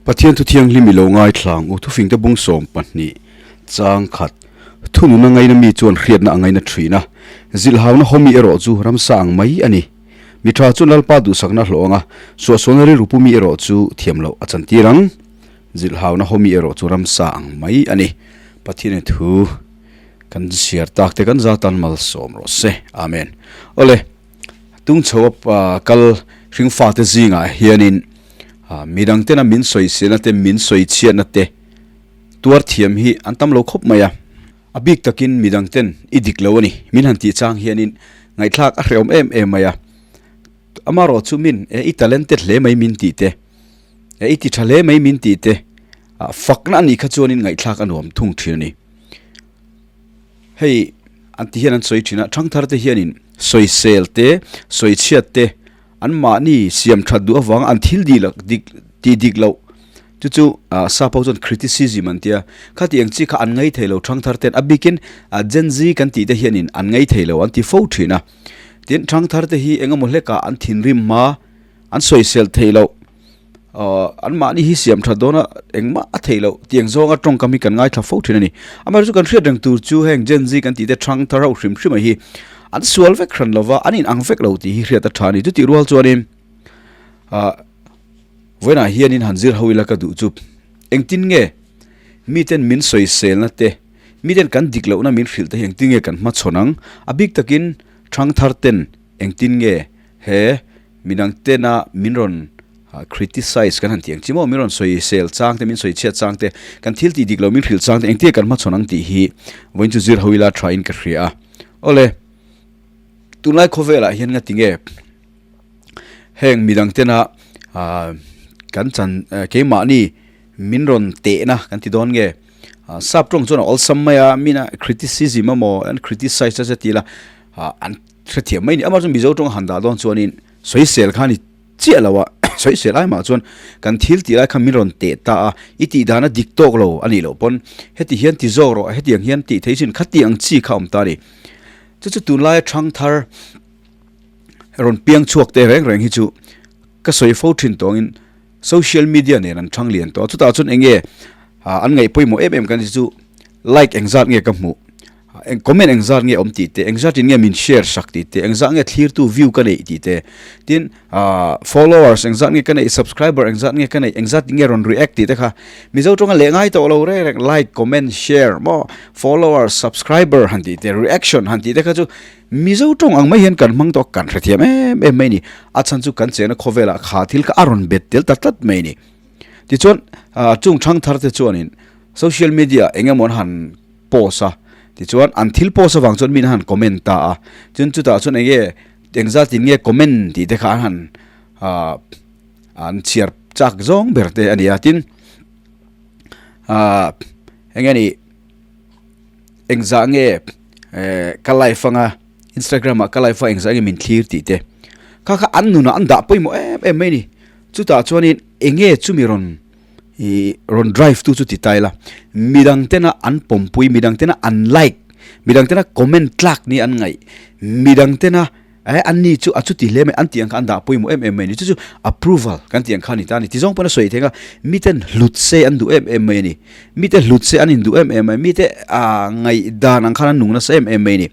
Pathian thu thianghlim i lo ngaithlang u thufingte bung 12 chang khat thunun a ngaina mi chuan hriatna a ngaina thin a, zilhhauna hawmi erawh chu ramsa ang mai a ni. Mi tha chuan Lalpa duhsakna a hlawh ang a, suahsualna rilru pu mi erawh chu thiam loh a chantir ang. Zilhhauna hawmi erawh chu ramsa ang mai a ni. Pathian thu kan chhiar tak te kan zatan malsawm rawh se. Amen. Awle, tung chho a kal hringfate zingah hianin midang tena min sawisena te, min sawichhiatna te tuar thiam hi an tam lo khawp mai a. A bik takin midang ten i dik lo a ni, min han tih chang hianin ngaihthlak a hrehawm em em mai a. Amaherawh chu min e i talented hle mai min tih te, e i ti tha hle mai min tih te, fakna a nih kha chuanin ngaihthlak a nuam thung thin a ni. Hei an ti hian an sawi thin a, thangthar te hianin sawisel te, sawichhiat te an mahni siam that duh avanga an thil dih loh dik tih dik loh chu chu sap ho chuan criticism an tia khati ang chi kha an ngai thei lo thangthar ten a bikin Gen Z kan tih te hianin an ngai thei lo an ti fo thin a tin thangthar te hi engemaw hlekah an thinrim hma an sawisel thei loh an mahni hi siam that dawn a engmah a theih loh tiang zawnga tawngkam hi kan ngaithla fo thin a ni amaherawhchu kan hriat reng tur chu heng Gen Z kan tih te thangthar ho hrim hrim a hi an sual vek hran lova an inang vek lo tih hi hriat a tha a ni chutih rual chuanin ah vawiinah hianin han zir ho ila ka duh chu engtin nge miten min sawiselna te miten kan dik lohna min hrilh te hi engtin nge kan hmachhawn ang a bik takin thangthar ten engtin nge he Midang tena min rawn criticize kan han tih ang chi maw, min rawn sawi sel chang te, min sawi chhiat chang te, kan thil tih dik lo min hrilh chang te engtia kan hmachhawn ang tih hi vawiin chu zir ho ila tha in ka hria a. Awle, tunlai khawvelah hian nga tinge heng midang tena kan chan keimahni min rawn tehna kan ti dawn nge sap tawng chuan a awlsam mai a, mina criticism emaw an criticize a ti ila an Hrethiam mai ni. Amah chu Mizo tawng a han dah dawn chuanin sawisel kha a ni chiah lo a, sawisel ai mah chuan kan thil tih lai kha min rawn teh ta a, i tih dan a dik tawk lo a nih loh pawn heti hian ti zawk rawh, hetiang hian tih theih chin khati ang chi kha a awm ta a ni. Chu chu tunlaia thangthar rawn piang chhuak te reng reng hi chu ka sawi fo thin tawngin social media nen an thang lian tawh a, chutah chuan eng nge an ngaih pawimawh em em kan ti chu like engzat nge ka hmuh. Eng comment engzat nge awm tih te, engzat in nge min share sak tih te, engzat nge thlirtu view ka neih tih te, tin ah followers engzat nge ka neih, subscriber engzat nge ka neih, engzat in nge rawn react tih te kha Mizo tawnga leh ngai tawh lo reng reng like, comment, share maw followers, subscriber han tih te, reaction han tih te kha chu Mizo tawng ang mai hian kan hmang tawh a, kan hrethiam em em mai a ni. A chhan chu kan chena khawvelah kha thil kha a rawn bet tel ta tlat mai a ni. Tichuan ah chung thangthar te chuanin social media eng emaw an han post a, tichuan an thil post avang chuan min han comment ta a, chuan chutah chuan eng nge engzat in nge comment tih te kha an han ah an chhiar chak zawng ber te a ni a, tin ah eng nge ni engzah nge eh ka live anga instagram ah ka live a engzah nge min thlir tih te kha kha an nunah an dah pawimawh em em mai a ni, chutah chuanin eng nge chumi rawn I rawn drive tu chu ti ta ila, midang tena an pawmpui, midang tena an like, midang tena comment tlak ni an ngaih, midang tena eh an ni chu a chuti hle mai an tih ang kha an dah pawimawh em em mai a ni. Chu chu approval kan tih ang kha a ni ta a ni. Ti zawng pawn a sawi thei ang a, miten hlut se an duh em em mai a ni. Mite hlut se an induh em em mai, mite ah ngaihdan ang khan an nung nasa em em mai a ni.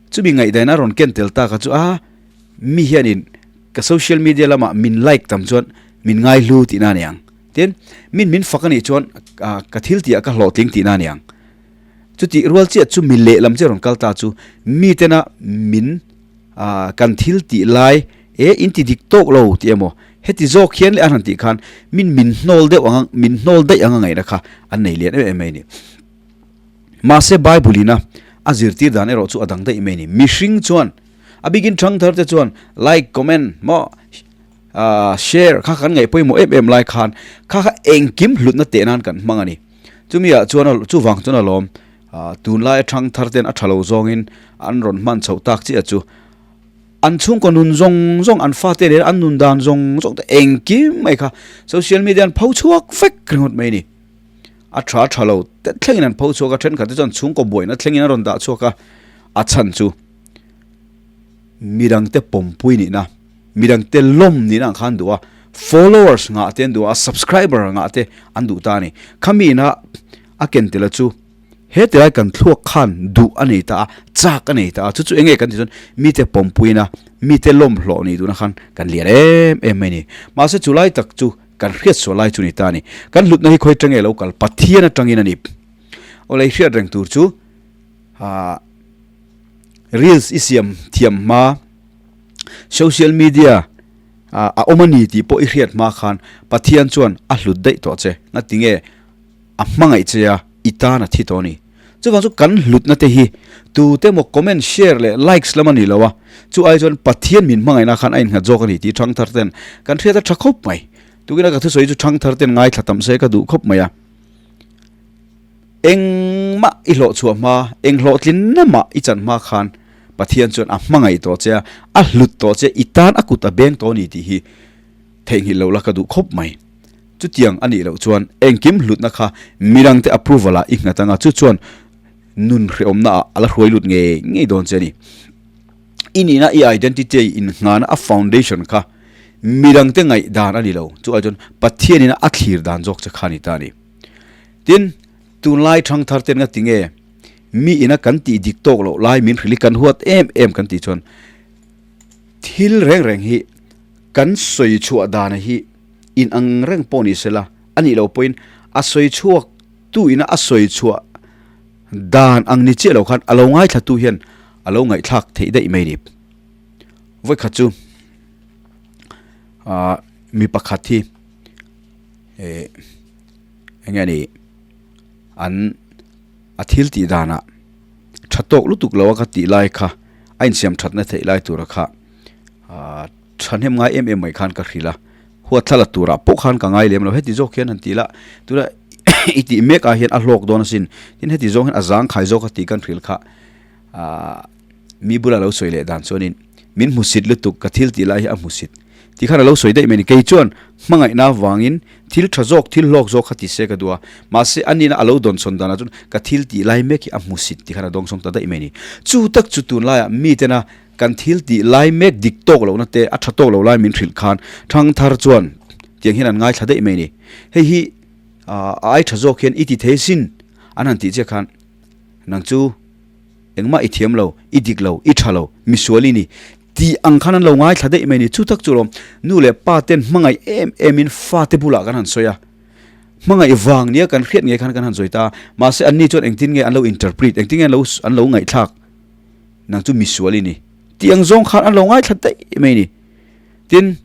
Chumi ngaihdan a rawn ken tel ta kha chu a mi hianin ka social media lamah min like tam chuan min ngaihlu tihna a ni ang. Tin, min min fak a nih chuan ka thil tihah ka hlawhtling tihna a ni ang. Chutih rual chiah chu mi lehlam chiah rawn kal ta chu mitena min kan thil tih lai e in ti dik tawk lo tih emaw heti zawk hian leh an han tih khan min min hnawl deuh ang min hnawl daih ang a ngaihna kha an nei lian em em mai a ni. Mahse Bible ina a zirtir dan erawh chu a dang daih mai a ni. Mihring chuan a bikin thangthar te chuan like, comment maw Ahh share kha kan ngaih pawimawh em em lai khan kha kha engkim hlutna teh nan kan hmang a ni. Chumi ah chuan a chuvang chuan a lawm ah tunlai athang thar ten a tha lo zawngin an rawn hman chhoh tak chiah chu an chhungkaw nun zawng zawng an fate leh an nun dan zawng zawng te engkim mai kha social media an pho chhuak vek ringawt mai a ni. A tha tha lo te thlengin an pho chhuak a thenkhat te chuan chhungkaw buaina thlengin a rawn dah chhuak a a chhan chu midangte pawmpui nihna. Midangte lawm nihna ang khan duh a, Followers ngah te an duh a, subscriber ngah te an duh ta a ni. Khami ina a ken tel a chu he tilai kan thluak khan duh a nei ta a, chak a nei ta a, chu chu eng nge kan tih chuan mite pawmpuina, mite lawmhlawh nih duhna khan kan lian em em mai a ni. Mahse chu lai tak chu kan hriat sual lai chu a ni ta a ni. Kan hlutna hi khawi atang nge lo kal? Pathian atangin a ni. Aw lei hriat reng tur chu ah reels i siam thiam hma social media a awm a ni tih pawh i hriat hma khan Pathian chuan a hlut daih tawh che. Ngatinge a hmangaih che a, i tan a thi tawh a ni. Chuvang chu kan hlutna te hi tute emaw comment, share leh likes lam a ni lo a, chu ai chuan Pathian min hmangaihna khan a innghat zawk a ni tih Thangthar ten kan hriat a tha khawp mai. Tukina ka thusawi chu Thangthar ten ngaithla tam se ka duh khawp mai a. Engmah i hlawh chhuah hma, eng hlawhtlinna mah i chan hma khan Pathian chuan a hmangaih tawh che a, a hlut tawh che, i tan a kut a beng tawh a ni tih hi theihnghilh loh la ka duh khawp mai. Chutiang a nih loh chuan engkim hlutna kha midangte approval ah i nghat anga chu chuan nun hrehawmna ah a la hruai lut ngei ngei dawn che a ni. I nihna i identity innghana a foundation kha midangte ngaihdan a ni lo, chu ai chuan Pathianin a thlir dan zawk che kha a ni ta a ni. Tin, tunlai thangthar ten nga tinge mi ina kan tih dik tawk loh lai min hrilh hi kan huat em em kan tih chuan thil reng reng hi kan sawi chhuah dana hi in ang reng pawh ni sela a nih loh pawhin a sawi chhuak tu ina a sawi chhuah dan ang ni chiah lo khan a lo ngaithla tu hian a lo ngaihthlak theih daih mai ni. Vawikhat chu ah mi pakhat hi eh eng nge ni an a thil tih danah tha tawk lutuk lo a ka tih lai kha a insiam thatna theih lai tura kha ah thahnem ngai em em mai khan ka hrilh a huat thla la turah pawh khan ka ngai lem lo heti zawk hian han tih lah tuna i tih mek ah hian a hlawk dawn asin tin heti zawng hian a zang khai zawk a tih kan hrilh kha ah mi bula lo sawi leh dan chuanin min hmusit lutuk ka thil tih lai hi a hmusit Ti khan a lo sawi daih mai a ni. Kei chuan hmangaihna avangin thil tha zawk, thil hlawk zawk kha ti se ka duh a. Mahse, a nihna a lo dawnsawn danah chuan ka thil tih lai mek hi a hmusit ti khan a dawngsawng ta daih mai a ni. Chu tak chu tunlaiah mitena kan thil tih lai mek dik tawk lohna te, a tha tawk lo lai min hrilh khan thangthar chuan tiang hian an ngaithla daih mai a ni. Hei hi a ai tha zawk hian i ti thei sin an han tih chiah khan nang chu engmah i thiam lo, i dik lo, i tha lo, misual i ni. Tih ang khan an lo ngaithla daih mai a ni. Chu tak chu lawm nu leh pa ten hmangaih em em in fate bulah kan han sawi a. Hmangaih vang nia kan hriat ngei khan kan han sawi ta a. Mahse anni chuan engtin nge an lo interpret, engtin nge an lo an lo ngaihthlak nang chu misual i ni. Tih ang zawng khan an lo ngaithla daih mai a ni. Tin,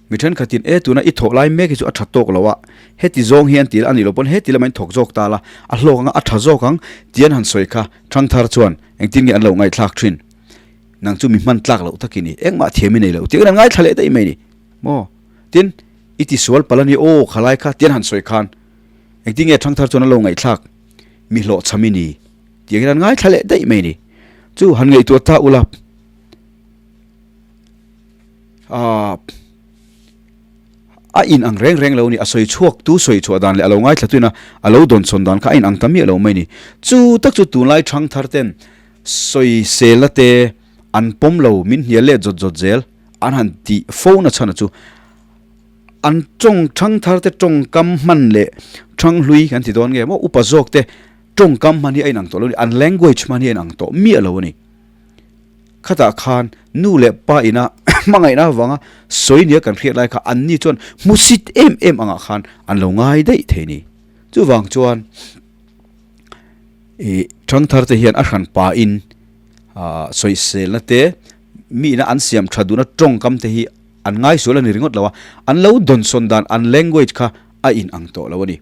mi thenkhatin e tuna i thawh lai mek hi chu a tha tawk lo a, heti zawng hi an ti la a nih loh pawn heti lamah in thawk zawk ta la, a hlawk ang a, a tha zawk ang tih an han sawi kha thangthar chuan engtin nge an lo ngaihthlak thin. Nang chu mi hman tlak loh tak i ni, engmah thiam i nei lo tih kan han ngaithla leh daih mai ni maw? Tin, i tisual palh a ni aw khalai kha tih an han sawi khan engtin nge thangthar chuan an lo ngaihthlak mi hlawhchham i ni tih angin an ngaithla leh daih mai ni. Chu han ngaihtuah ta ula aah a in ang reng reng lo a ni, a sawi chhuak tu sawi chhuah dan leh a lo ngaithla tuin a a lo dawnsawn dan kha a in ang ta miah lo mai ni. Chu tak chu tunlai thangthar ten Sawisela te an pawm lo min hnial let zawt zawt zel an han tih fo na chhan a chu an tawng thangthar te tawngkam hman leh thanghlui kan ti dawn nge maw upa zawk te tawngkam hman hi a inang tawh lo a ni an language hman hi a inang tawh miah lo a ni khatah khan nu leh pa ina hmangaihna avanga sawi nia kan hriat lai kha an ni chuan hmusit em em angah khan an lo ngai daih thei a ni chuvang chuan. Ih thangthar te hian a hran pahin ah sawiselna te mi ina an siam tha duhna tawngkam te hi an ngaisual a ni ringawt lo a, an lo dawnsawn dan an language kha a in ang tawh lo a ni.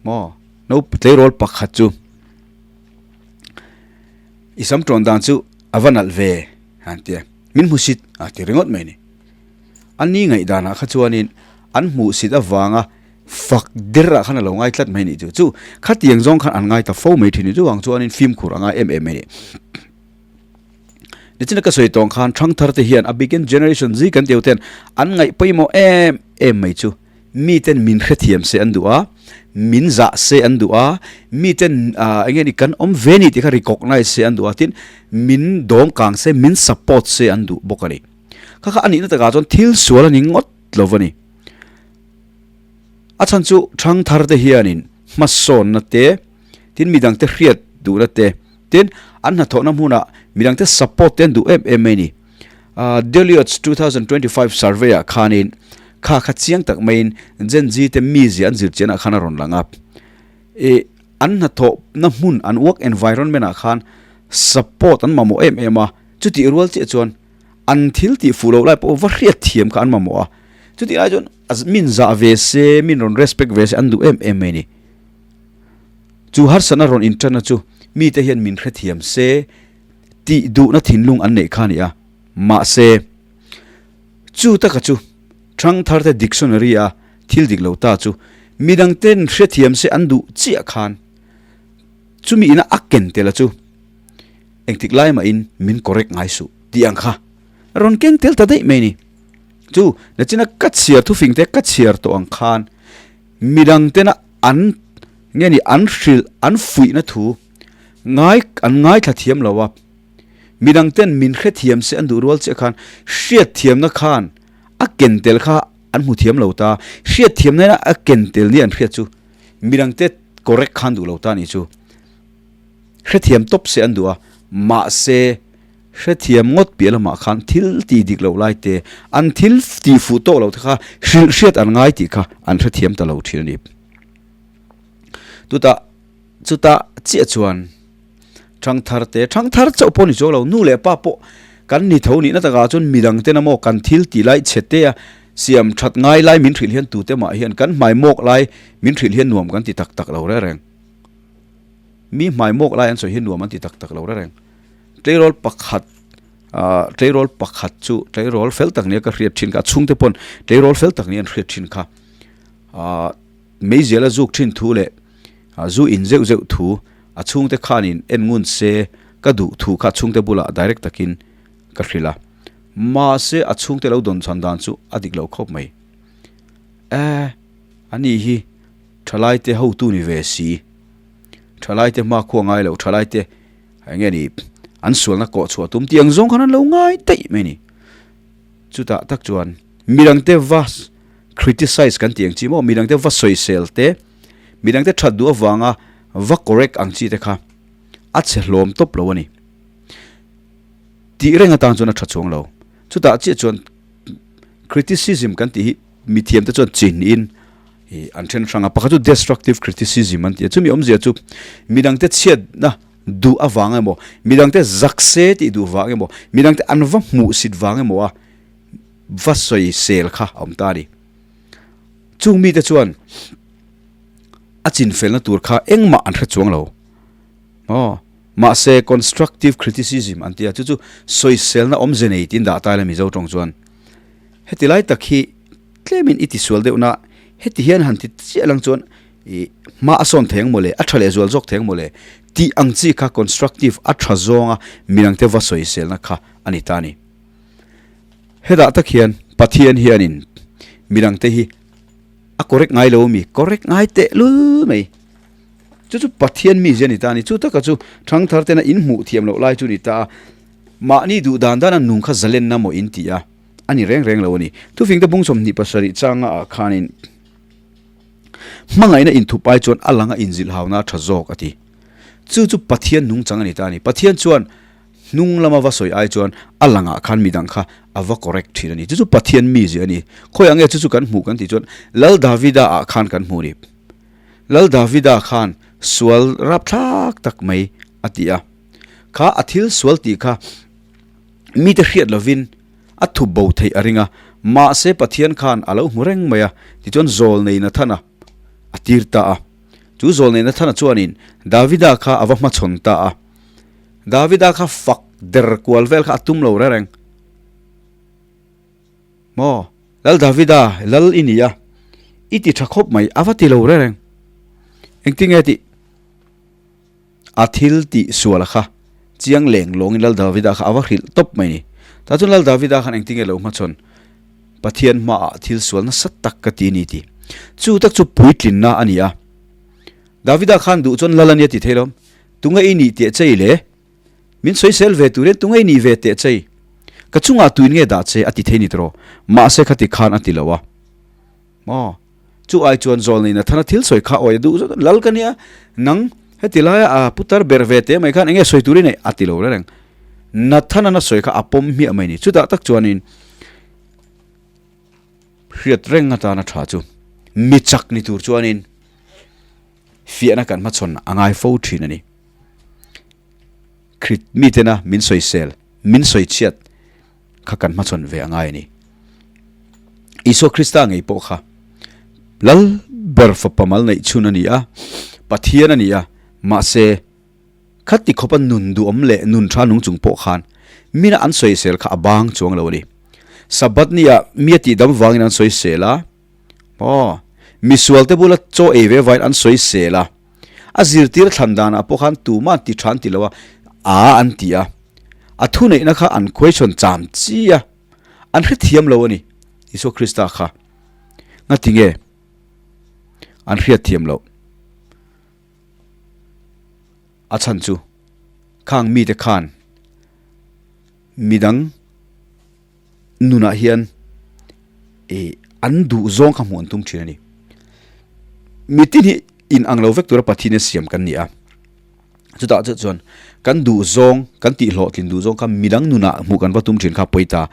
Maw no tleirawl pakhat chu i sam tawn dan chu a va nalh ve a an ti a, min hmusit a ti ringawt mai a ni. A ni ngaihdanah kha chuanin an hmuhsit avanga Fak der ah khan a lo ngai tlat mai nih chu. Chu khatiang zawng khan an ngai ta fo mai thin ni. Chuvang chuanin fimkhur a ngai em em mai ni. Nichina ka sawi tawng khan thangthar te hian a bikin generation Z kan tih ho ten an ngaih pawimawh em em mai chu. Mi ten min hrethiam se an duh a, min zah se an duh a, mi ten ah eng nge ni kan awm ve ni tih kha recognize se an duh a, tin min dawm kang se, min support se an duh bawk a ni. Kha kha a nihna takah chuan thil sual a ni ngawt lo va ni. A chhan chu thangthar te hianin hmasawnna te, tin midangte hriat duhna te, tin an hnathawhna hmunah midangte support te an duh em em mai a ni. Deloitte's 2025 survey ah khanin kha kha chiang tak maiin Gen Z te mizia an zir chianah khan a rawn lang a. Ih an hnathawhna hmun an work environment ah khan support an mamawh em em a, chutih rual chiah chuan an thil tih fuh loh lai pawh va hriat thiam kha an mamawh a, chutih lai chuan min zah ve se, min rawn respect ve se an duh em em mai a ni. Chu harsatna rawn inṭanna chu mite hian min hrethiam se tih duhna thinlung an neih kha a ni a, mahse chu taka chu Thangtharte dictionary a thil dik lo ta chu midangten hrethiam se an duh chiah khan chumi ina a ken tel a chu engtik lai mahin min correct ngai suh tih ang kha rawn keng tel ta daih mai ni. Chu nachina ka chhiar thufing te ka chhiar tawh ang khan midangtena an nge ni an hrilh an fuihna thu ngai an ngaithla thiam lo a, midangten min hrethiam se an duh rual chiah khan hriatthiamna khan a ken tel kha an hmu thiam lo ta, hriatthiamna ina a ken tel nia an hriat chu midangte correct khan duh lo ta nih chu hrethiam tawp se an duh a, mahse hrethiam ngawt piah lamah khan thil tih dik loh lai te an thil tih fuh tawh loh te kha hrilh hriat an ngai tih kha an hrethiam ta lo thin a ni. Chutah chutah chiah chuan Thangthar te, thangthar chauh pawh ni chuang lo, nu leh pa pawh kan ni tho nihna takah chuan midang ten amaw kan thil tih lai chhe te a siam that ngai lai min hrilh hian tute mah hian kan hmai mawk lai min hrilh hian nuam kan ti tak tak lo reng reng. Mi hmai mawk lai an sawi hian nuam an ti tak tak lo reng reng. Tleirawl pakhat ah tleirawl pakhat chu tleirawl fel tak nia ka hriat thin kha a chhungte pawn tleirawl fel tak nia an hriat thin kha ah meizial a zuk thin thu leh Zu in zeuh zeuh thu a chhungte khanin en ngun se ka duh thu kha chhungte bulah direct takin ka hrilh a. Mahse a chhungte lo dawn chhan dan chu a dik lo khawp mai. Eh, ani hi thalaite hotu ni ve si. Thalaite hmakhua ngai lo, thalaite eng nge ni an sualna kawh chhuah tum tih ang zawng khan an lo ngai daih mai a ni. Chutah tak chuan midangte va criticize kan tih ang chi maw, midangte va sawisel te, Midangte that duh avanga va correct ang chi te kha a chhe hlawm tawp lo a ni. Tih reng atan chuan a tha chuang lo. Chutah chiah chuan criticism kan tih hi mithiam te chuan chin in an then hrang a. Pakhat chu destructive criticism an ti a. Chumi awmzia chu midangte chhiatna duh avang emaw, midangte zak se tih duh vang emaw, midangte an va hmuhsit vang emaw a va sawisel kha a awm ta a ni. Chung mite chuan a chinfelna tur kha engmah an hre chuang lo. Aw, mahse constructive criticism an ti a, chu chu sawiselna awmze nei tiin dah ta ila Mizo tawng chuan. Heti lai tak hi tlemin i tisual deuh na, heti hian han ti chiah lang chuan i hma a sawn thei ang mawle, a tha leh zual zawk thei ang mawle tih ang chi kha constructive a tha zawnga midangte va sawiselna kha a ni ta a ni. Hetah tak hian Pathian hianin midangte hi a correct ngai lo ami? Correct ngai teh lul mai. Chu chu Pathian mizia ni ta a ni. Chu taka chu thangthar tena in hmuh thiam loh lai chu ni ta a. Mahni duh dan dana nung kha zalenna maw in ti a, a ni reng reng lo a ni. Thufingte bung 27 changa ah khanin hmangaihna inthup ai chuan a langa inzilhauna a tha zawk a ti. Chu chu Pathian nungchang a ni ta a ni. Pathian chuan Hnung lama va sawi ai chuan a langah khan midang kha a va correct thin a ni. Chu chu Pathian mizia a ni. Khawiah nge chu chu kan hmuh kan tih chuan Lal Davida ah khan kan hmuh a ni. Lal Davida khan sual rapthlak tak mai a ti a. Kha a thil sual tih kha mite hriat lovin a thup bo theih a ring a. Mahse Pathian khan a lo hmu reng mai a. Tichuan Zawlnei Nathana a tir ta a. Chu Zawlnei Nathana chuanin Davida kha a va hmachhawn ta a. Davida kha fak der kual vel kha a tum lo reng reng. Maw, Lal Davida, Lal i ni a, i ti tha khawp mai, a va ti lo reng reng. Engtinge tih? A thil tih sual kha chiang leng lawngin Lal Davida kha a va hrilh tawp mai ni. Tah chuan Lal Davida khan engtinge lo hmachhawn? Pathian hmaah thil sual nasa tak ka ti a ni tih. Chu tak chu puitlinna a ni a. Davida khan duh chuan Lal a nia ti thei lo. Tunge i nih teh chei le? Min sawisel ve tur hian tunge i nih ve teh chei? Ka chungah tuin nge dah che a ti thei ni tawh, mahse khati khan a ti lo a. Maw? Chu ai chuan Zawlnei Nathana thil sawi kha awi a duh zawt a, Lal ka nia, nang heti laia a putar ber ve teh mai khan enge sawi tur i neih? a ti lo reng. Nathana na sawi kha a pawm hmiah mai ni. Chutah tak chuanin hriat reng atana tha chu mi chak ni tur chuanin fiahna kan hmachhawn a ngai fo thin a ni. Krit mitena min sawisel, min sawichhiat kha kan hmachhawn ve a ngai a ni. Isua Krista ngei pawh kha Lal ber fapa mal neih chhun a ni a, Pathian a ni a, mahse khati khawpa nun duhawm leh nun tha nung chung pawh khan mina an sawisel kha a bang chuang lo a ni. Sabbath ni ah mi a tihdam vangin an sawisel a, aw, misualte bula chaw ei ve vain an sawisel a, A zirtir thlan danah pawh khan tumah an ti tha an ti lo a, a an ti a. A thuneihna kha an question cham chi a, an hrethiam lo a ni, Isua Krista kha. Ngati nge an hriatthiam loh? A chhan chu khang mite khan midang nunah hian ih an duh zawng kha hmuh an tum thin a ni. Mitin hi in ang lo vek tura Pathian a siam kan ni a, chutah chiah chuan kan duh zawng kan tih hlawhtlin duh zawng kha midang nunah hmuh kan va tum thin kha a pawi ta.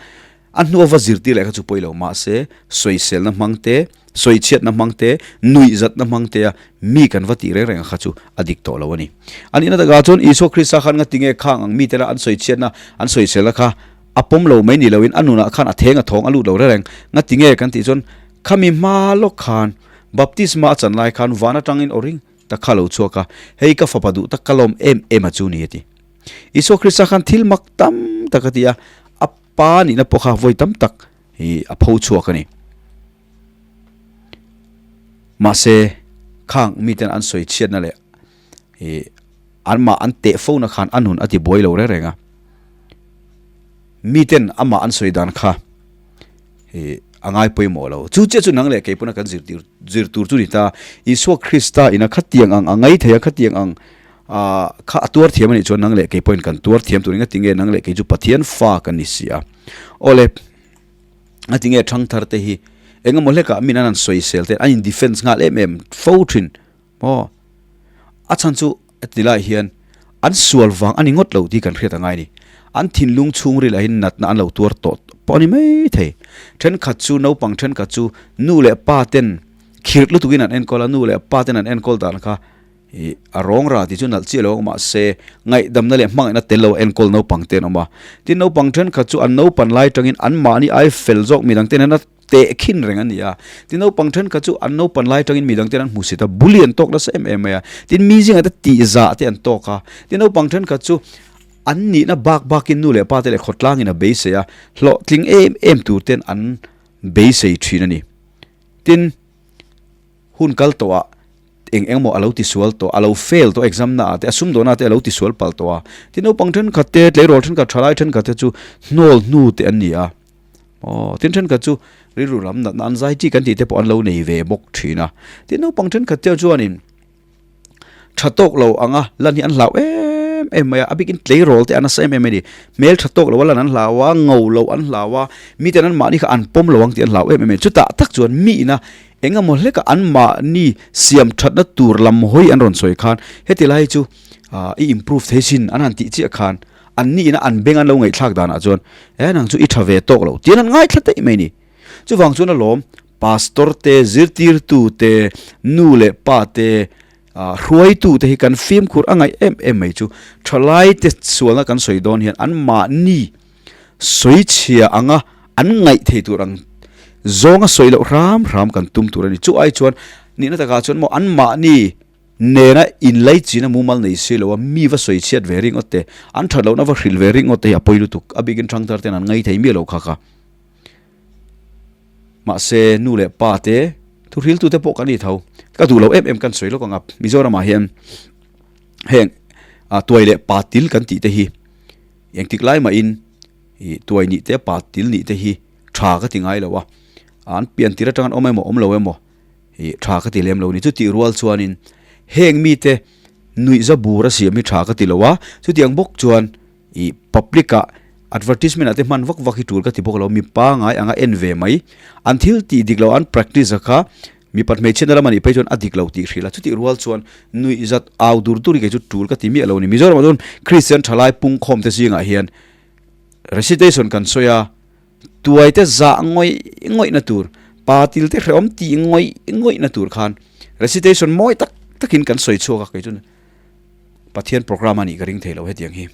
A hnua va zirtir leh kha chu pawi lo mahse sawiselna hmang te, sawichhiatna hmang te, nuihzatna hmang te a mi kan va tih reng reng kha chu a dik tawh lo a ni. A nihna takah chuan Isua Krista khan nga tinge khang ang mite la an sawichhiatna an sawiselna kha A pawm lo mai ni loin a nunah khan a theng a thawng a lut lo reng. Ngati nge kan tih chuan khami hma lawk khan baptisma a chan lai khan van atangin aw ring tak kha a lo chhuak a, hei ka fapa duh tak ka lawm em em a chu ni a ti. Isua Krista khan thil mak tam tak a ti a, a pa nihna pawh kha vawi tam tak hi a pho chhuak a ni. Mahse khang miten an sawi chhiatna leh ih anmah an teh fo na khan a nun a ti buai lo reng reng a. Miten amah an sawi dan kha ih a ngai pawimawh lo. Chu chiah chu nang leh kei pawn a kan zirtir zir tur chu ni ta. Isua Krista ina khatiang ang a ngai thei a, khatiang ang ah kha a tuar thiam a nih chuan nang leh kei pawhin kan tuar thiam tur eng a tinge nang leh kei chu Pathian fa kan ni si a. Awle a tinge thangthar te hi engemaw hlekah min an han sawisel te an in defence nghal em em fo thin. Aw, a chhan chu heti lai hian an sual vang a ni ngawt lo tih kan hriat a ngai a ni. An thinlung chhungril ah hian natna an lo tuar tawh pawh a ni mai thei. Thenkhat chu naupang thenkhat chu nu leh pa ten khirh lutukin an enkawl a, nu leh pa ten an enkawl dan kha ih a rawng ra tih chu nalh chiah lo ang mahse ngaihdamna leh hmangaihna tel lo a enkawl naupang te an awm a. Tin naupang thenkhat chu an naupan lai tangin anmahni ai fel zawk midang te nena Tehkhin reng a ni a. Tin, naupang thenkhat chu an naupan lai atangin midang ten an hmu sit a, bully an tawk nasa em em mai a. Tin, mi zingah te tihzah te an tawk a. Tin, naupang thenkhat chu an nihna bak bakin nu leh pa te leh khawtlangin a beisei a, hlawhtling em em tur ten an beisei thin a ni. Tin, hun kal tawhah eng eng maw a lo tisual tawh, a lo fail tawh exam naah te, a sumdawnah te a lo tisual palh tawh a. Tin, naupang thenkhat te, tleirawl thenkhat, thalai thenkhat te chu hnawl hnu te an ni a. Aw, tin thenkhat chu rilru lam natna an zai chi kan tih te pawh an lo nei ve bawk thin a. Tin naupang thenkhat te chuanin tha tawk lo anga lan hi an hlau em em mai a, a bikin tleirawl te a nasa em em a ni. Hmel tha tawk lo a lan an hlau a, ngo lo an hlau a, miten anmahni kha an pawm lo ang tih an hlau em em a ni. Chutah tak chuan mi ina eng emaw hleka anmahni siam thatna tur lam hawi an rawn sawi khan heti lai chu i improve thei sin an han tih chiah khan An nihna an beng an lo ngaihthlak danah chuan he nang chu i tha ve tawk lo tiin an ngaithla daih mai ni. Chuvang chuan alawm pastor te, zirtirtu te, nu leh pa te, hruaitu te hi kan fimkhur a ngaih em em mai chu. Thalai te sualna kan sawi dawn hian an mahni sawi chhia anga an ngaih thei tur ang zawnga sawi loh hram hram kan tum tur a ni. Chu ai chuan nihna takah chuan maw an mahni Nena inlaichin a mumal nei si lo a, mi va sawi chhiat ve ringawt te, an that lohna va hrilh ve ringawt te hi a pawi lutuk. A bikin thangthar ten an ngai thei miah lo kha kha. Mahse, nu leh pa te, thuhriltu te pawh kan ni tho. Ka duh lo em em kan sawi lawk ang a, Mizoramah hian heng tuai leh pa til kan tih te hi engtik lai mahin tuai nih te pa til nih te hi tha ka ti ngai lo a, an pian tir atang an awm emaw awm lo emaw Ih, tha ka ti lem lo ni. Chutih rual chuanin heng mite nuihza bur a siam hi tha ka ti lo a, chutiang bawk chuan ih public ah Advertisement ah te hman vak vak hi tul ka ti bawk lo, mi pangai anga en ve mai. An thil tih dik lo an practice a kha mipat hmeichhiatna lam a nih phei chuan a dik lo tih hrilh a, chutih rual chuan nuih zat au dur dur hi kei chu tul ka ti miah lo a ni. Mizoramah chuan Kristian thalai pungkhawm te zingah hian recitation kan sawi a, tuai te zah ngawih ngawih na tur, pa til te hrehawm tih ngawih ngawih na tur khan recitation mawi tak takin kan sawi chhuak a kei chuan Pathian program a nih ka ring thei lo hetiang hi.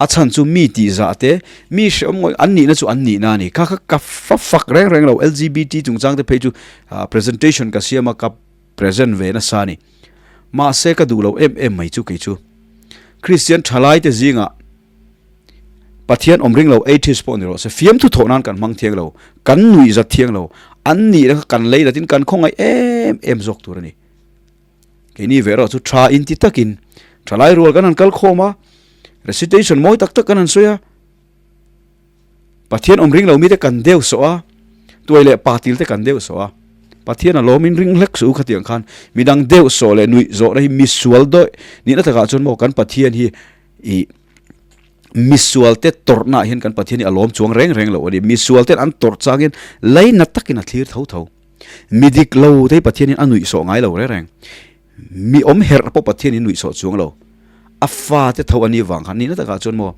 A chhan chu mi tih zah te, mi hrehawm ngawih an nihna chu an nihna a ni. Kha kha ka fa fak reng reng lo LGBT chungchang te phei chu presentation ka siam a ka present ve nasa a ni. Mahse ka duh lo em em mai chu kei chu Kristian thalai te zingah Pathian awm ring lo atheist pawh ni rawh se fiamthu thawh nan kan hmang thiang lo, kan nuih zat thiang lo, an nihna kha kan lei latin kan khawngaih em em zawk tur a ni. Keini ve erawh chu tha inti takin thalai rual kan han kal khawm a, recitation mawi tak tak kan han sawi a, Pathian awm ring lo mite kan deuh sawh a, tuai leh pa til te kan deuh sawh a, Pathian a lawmin ring hlek suh u khatiang khan midang deuh sawh leh nuih zawhna hi misual dawih nihna takah chuan maw kan Pathian hi ih misual te tawrhna ah hian kan Pathian hi a lawm chuang reng reng lo a ni. Misual ten an tawrh changin laina takin a thlir tho tho. Mi dik lo te hi Pathianin a nuihsawh ngai lo reng reng. Mi awm herh pawh Pathianin nuihsawh chuang lo. A fate tho a nih vang khan nihna takah chuan maw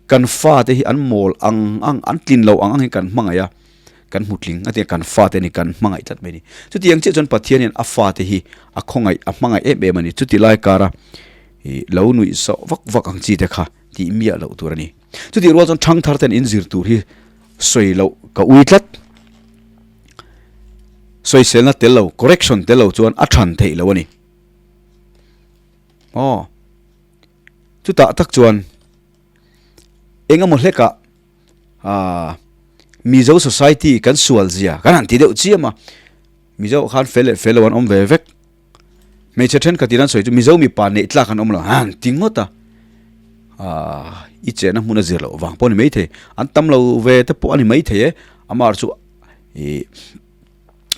kan fate hi an mawl ang ang, an tlin lo ang ang hi kan hmangaih a, kan hmu tling a tia kan fate ni kan hmangaih tlat mai a ni. Chutiang chiah chuan Pathianin a fate hi a khawngaih, a hmangaih em em a ni. Chuti lai kara i lo nuihsawh vak vak ang chi te kha tih miah loh tur a ni. Chutih rual chuan thangthar ten inzir tur hi sawi loh ka ui tlat. Sawiselna tel lo, correction tel lo chuan a than theih loh a ni. Aw. Chutah tak chuan eng emaw hlekah ah Mizo society kan sual zia kan han ti deuh chiam a. Mizo khan fel leh fel lo an awm ve vek. Hmeichhe thenkhat in an sawi chu Mizo mipa neih tlak an awm lo han ti ngawt a, aah i chenna hmun a zir loh vang pawh a ni maithei, an tam lo ve te pawh a ni maithei e, amah chu ih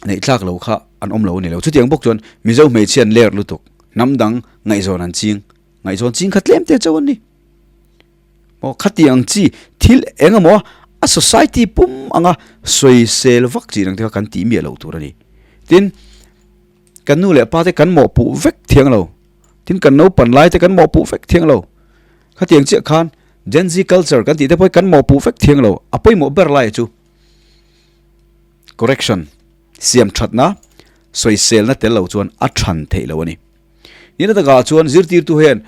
neih tlak lo kha an awm lo a ni lo. Chutiang bawk chuan Mizo hmeichhia an ler lutuk, hnam dang ngaihzawn an ching, ngaihzawn ching kha tlem te chauh an ni. Aw khatiang chi thil eng emaw a society pum anga sawisel vak chi ang te kha kan tih miah loh tur a ni. Tin. Kan nu leh pa te kan mawhpuh vek thiang lo. Tin kan naupan lai te kan mawhpuh vek thiang lo. Khatiang chiah khan Gen Z culture kan tih te pawh hi kan mawhpuh vek thiang lo. A pawimawh ber lai chu correction, siam thatna, sawiselna tel lo chuan a than theih lo a ni. Nihna takah chuan zirtirtu hian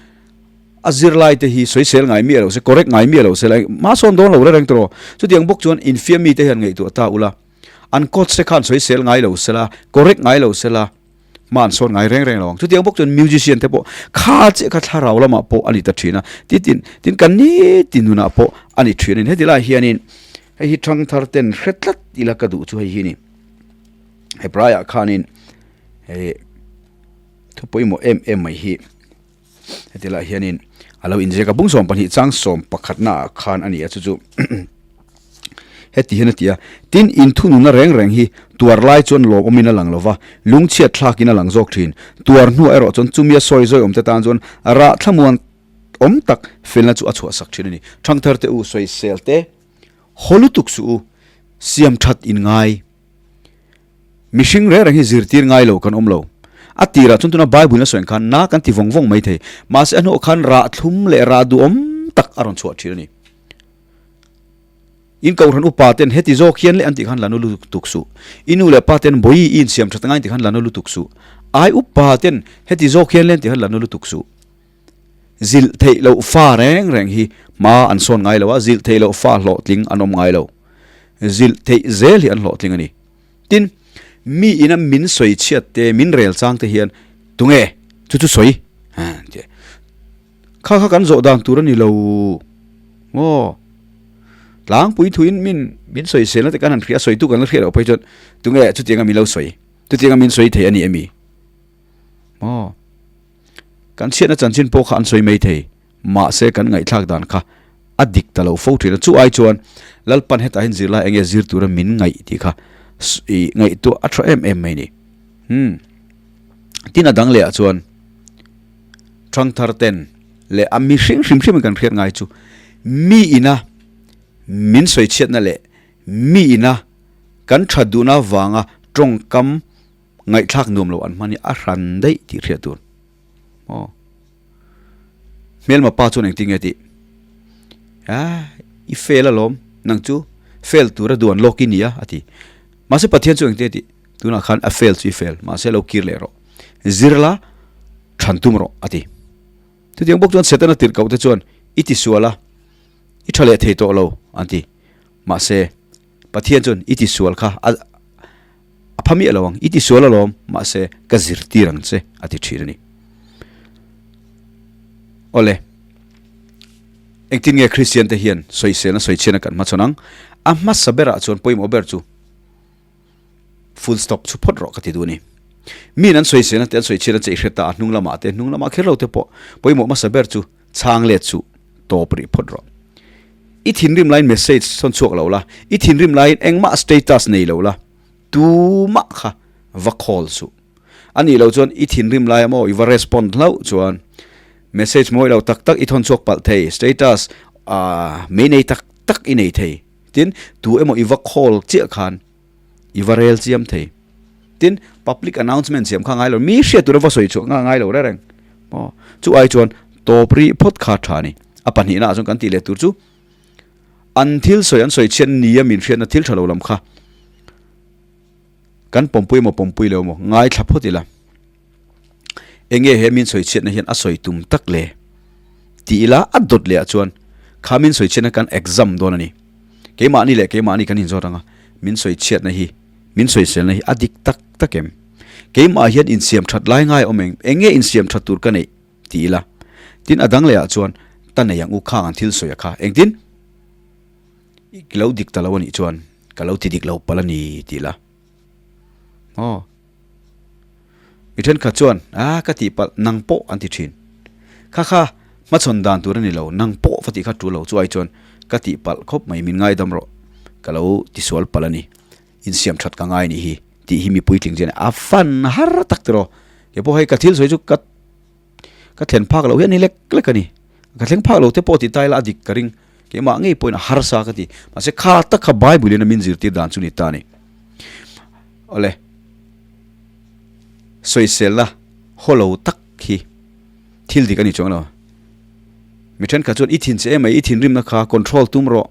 a zirlai te hi sawisel ngai miah lo se, correct ngai miah lo se la hma sawn dawn lo reng reng tawh. Chutiang bawk chuan infiammi te hian ngaihtuah ta ula. An coach te khan sawisel ngai lo sela, correct ngai lo sela, hma an sawn ngai reng reng lo ang. Chutiang bawk chuan musician te pawh kha chiah kha thlarau lamah pawh a ni ta thin a, tin tin kan nitin nunah pawh a ni thin a ni. Heti lai hianin hei hi thangthar ten hre tlat ila ka duh chu hei hi ni. Hebraiah khanin hei thu pawimawh em em mai hi. Heti lah hianin a lo inziak a, bung 12 chang sawm pakhatna ah khan a ni a, chu chu heti hian a ti a, Tin, inthununa reng reng hi tuar lai chuan lawmawmin a lang lo va, lungchhiat thlakin a lang zawk thin. Tuar hnuah erawh chuan chumi a sawi zawi awmte tan chuan rah thlamuan awm tak felna chu a chhuahsak thin a ni. Thangthar te u, sawisel te haw lutuk suh u, siam that in ngai. Mihring reng reng hi zirtir ngai lo kan awm lo. A tirah chuan tuna Bible-in a sawi ang khan na kan ti vawng vawng mai thei. Mahse a hnuah khan rah thlum leh rah duhawm tak a rawn chhuah thin a ni. In kohhran upa ten heti zawk hian leh an tih khan la nu lutuk suh. I nu leh pa ten bawi i insiam that ngai an tih khan la nu lutuk suh. Ai upa ten heti zawk hian leh an tih khan la nu lutuk suh. Zilh theih loh fa reng reng hi hma an sawn ngai lo a, zilh theih loh fa hlawhtling an awm ngai lo. Zilh theih zel hi an hlawhtling a ni. Tin, mi ina min sawi chhiat te, min rel chang te hian tunge chu chu sawi? Tih kha kha kan zawh dan tur a ni lo maw? Tlangpui thuin min min sawi selna te kan han hria a, sawitu kan la hriat loh phei chuan tunge chutianga min lo sawi? Chutianga min sawi thei a ni emi? Maw? Kan chhiatna chanchin pawh kha an sawi mai thei, mahse kan ngaihthlak dan kha a dik ta lo fo thin a, chu ai chuan Lalpan hetah hian zirlai enge zir tura min ngaih tih kha i ngaihtuah a tha em em mai ni. Hmm. Tin a dang leh ah chuan thangthar ten leh a mihring hrim hrim in kan hriat ngai chu. Mi ina min sawichhiatna leh mi ina kan that duhna vanga tawngkam ngaihthlak nuam lo an hman hi a hran daih tih hriat tur. Aw. Hmelma pa chuan engtin nge tih? Ah, i fail alawm, nang chu fail tura duan lawk i ni a, a ti. Mahse Pathian chu engtin nge tih? Tunah khan a fail chu i fail, mahse lo kir leh rawh. Zir la, than tum rawh, a ti. Chutiang bawk chuan Setana tirhkoh te chuan i ti sual a, i tha leh thei tawh lo, an ti. Mahse Pathian chuan i ti sual kha a a pha miah lo ang, i ti sual alawm, mahse ka zirtir ang che, a ti thin a ni. Awle, engtin nge Kristian te hian sawiselna sawichhiatna kan hmachhawn ang? A hmasa berah chuan pawimawh ber chu full stop chu phawt rawh ka ti duh a ni. Miin an sawiselna te an sawichhiatna che i hre ta a, hnung lamah te, hnung lamah kher lo te pawh pawimawh hmasa ber chu chhang let chu tawp rih phawt rawh. I thinrim laiin message sawn chhuak lo la, i thinrim laiin engmah status nei lo la, tumah kha va call suh. A nih loh chuan i thinrim lai amaw i va respond hlauh chuan message mawi lo tak tak i thawn chhuak palh thei, status ah mei nei tak tak i nei thei. Tin, tu emaw i va call chiah khan i va rel chiam thei. Tin, public announcement siam kha ngai lo, mi hriat tura va sawi chhuah nga ngai lo reng reng. Aw, chu ai chuan tawp rih phawt kha tha a ni. A pahnihna ah chuan kan tih leh tur chu an thil sawi an sawi chhiat nia min hriatna thil tha lo lam kha kan pawmpui emaw pawmpui lo emaw ngaithla phawt ila. Enge he min sawi chhiatna hian a sawi tum tak le? Ti ila a dawt leh ah chuan kha min sawi chhiatna kan exam dawn a ni. Keimahni leh keimahni kan inzawt ang a, min sawi chhiatna hi, min sawiselna hi a dik tak tak em? Keimah hian insiam that lai ngai awm eng? Enge insiam that tur ka neih? Ti ila. Tin a dang leh ah chuan ta nei ang u khang an thil sawi a kha. Engtin? I lo dik ta lo a nih chuan ka lo ti dik lo palh a ni ti ila. Aw. Mi thenkhat chuan, A, ka tih palh, nang pawh an ti thin. Kha kha, hmachhawn dan tur a ni lo, nang pawh va tih kha tul lo. Chu ai chuan, Ka tih palh khawp mai, min ngaidam rawh, ka lo tisual palh a ni, insiam that ka ngai nih hi, tih hi mi puitling chian a fan har tak tiraw. Kei pawh hei ka thil sawi chu ka ka thlen phak loh hian ni lek lek a ni. Ka thleng phak lo te pawh ti ta ila a dik ka ring. Keimah ngei pawhin a harsa ka ti. Mahse kha tak kha Bible in a min zirtir dan chu ni ta a ni. Awle. Sawiselna haw lo tak hi thil dik a ni chuang lo. Mi thenkhat chuan i thin che emai, i thinrimna kha control tum rawh.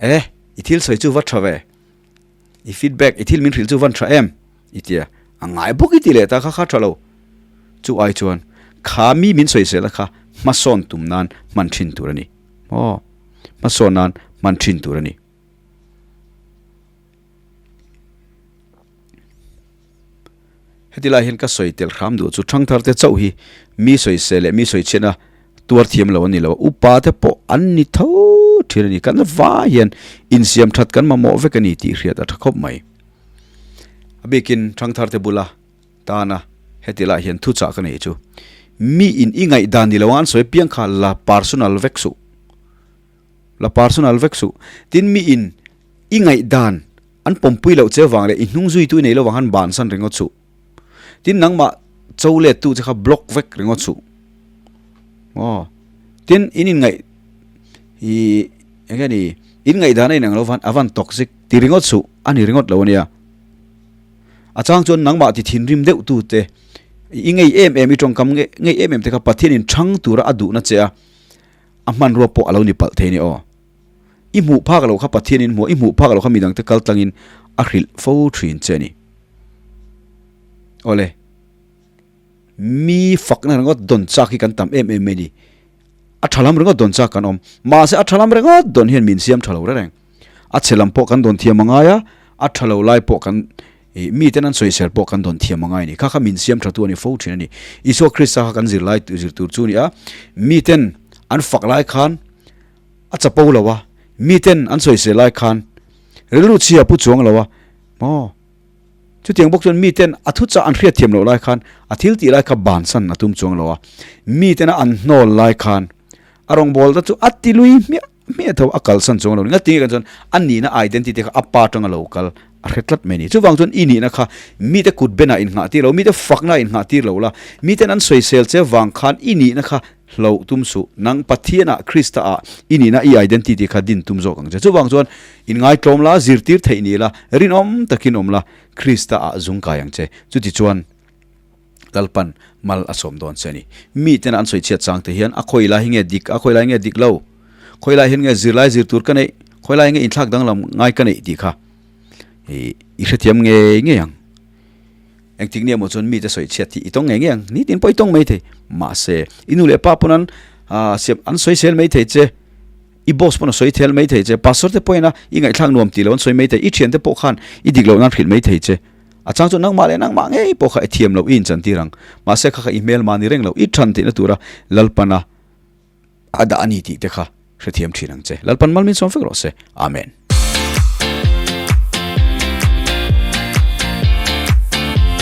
E, i thil sawi chu va tha ve. I feedback, i thil min hrilh chu van tha em? I tia, a ngai bawk i ti leh ta kha kha tha lo. Chu ai chuan kha mi min sawisel a kha hmasawn tum nan hman thin tur a ni. Aw, hmasawn nan hman thin tur a ni. Heti lai hian ka sawi tel hram duh chu thangthar te chauh hi mi sawisel leh mi sawichhiatna tuar thiam lo an ni lo a, upa te pawh an ni tho thin a ni. Kan vai hian insiam that kan mamawh vek a ni tih hriat a tha khawp mai. A bikin thangthar te bula tana heti lai hian thuchah ka nei chu mi in i ngaihdan ni lo ang an sawi piang kha la personal vek suh. La personal vek suh. Tin mi in i ngaihdan an pawmpui loh che avang leh i hnung zuitu i nei lovang han bansan ringawt suh. Tin nangmah cho lettu che kha block vek ringawt suh. Aw. Tin in inngaih i eng nge ni in ngaihdan a inang lo van a van toxic ti ringawt suh a ni ringawt lo ania. A chang chuan nangmah ti thinrim deuh tu te i ngei em em i tawngkam ngei em em te kha Pathian in chhang tura a duhna che a a hmanrua pawh a lo ni palh thei a ni aw. I hmuh phak loh kha Pathianin hmuh a, i hmuh phak loh kha midangte kal tlangin a hrilh fo thin che a ni. Awle, mi fakna ringawt dawn chak hi kan tam em em mai ni. A tha lam ringawt dawn chak kan awm. Mahse a tha lam ringawt dawn hian min siam tha lo reng reng. A chhe lam pawh kan dawn thiam a ngai a, a tha lo lai pawh kan ih miten an sawisel pawh kan dawn thiam a ngai a ni. Kha kha min siam tha tu a ni fo thin a ni. Isua Krista kha kan zirlai zir tur chu a ni a, miten an fak lai khan a chapo lo a, miten an sawisel lai khan rilru chhia pu chuang lo a, maw? Chutiang bawk chuan miten a thuchah an hriat thiam loh lai khan a thil tih lai kha bansan a tum chuang lo a, mitena an hnawl lai khan a rawngbawlna chu a ti lui hmiah hmiah tho a kalsan chuang lo. Ngatinge kan chuan a nihna identity kha a pa atanga lo kal. a hre tlat mai a ni. Chuvang chuan i nihna kha mite kut benah innghah tir lo, mite fakna innghah tir lo la, miten an sawisel che vang khan i nihna kha hloh tum suh. Nang Pathianah, Krista-ah i nihna, i identity kha din tum zawk ang che. Chuvang chuan inngaitlawm la, zirtir theih ni la, rinawm takin awm la, Krista-ah zung kai ang che. Chutichuan Lalpan mal a sawm dawn che a ni. Miten an sawi chhiat chang te hian a khawi lai hi nge dik a, khawi lai nge dik lo, khawi lai hian nge zirlai zir tur ka neih, khawi lai nge inthlak danglam ngai ka neih tih kha i hrethiam ngei ngei ang. Engtik nia maw chuan mite sawi chhiat hi i tawng ngei ngei ang, nitin pawh i tawng mai thei. Mahse, i nu leh pa pawn an an sawisel mai thei che. I boss pawn a sawi thel mai thei che, pastor te pawhin a i ngaihthlak nuam tih lo an sawi mai thei, i thiante pawh khan i dik loh nan hrilh mai thei che. A chang chu nangmah leh nangmah ngei pawh kha i thiam loh i inchantir ang. Mahse kha kha i hmel mahni reng lo, i than theihna tura Lalpana a dah a ni tih te kha hrethiam thin ang che. Lalpan mal min sawm vek rawh se. Amen.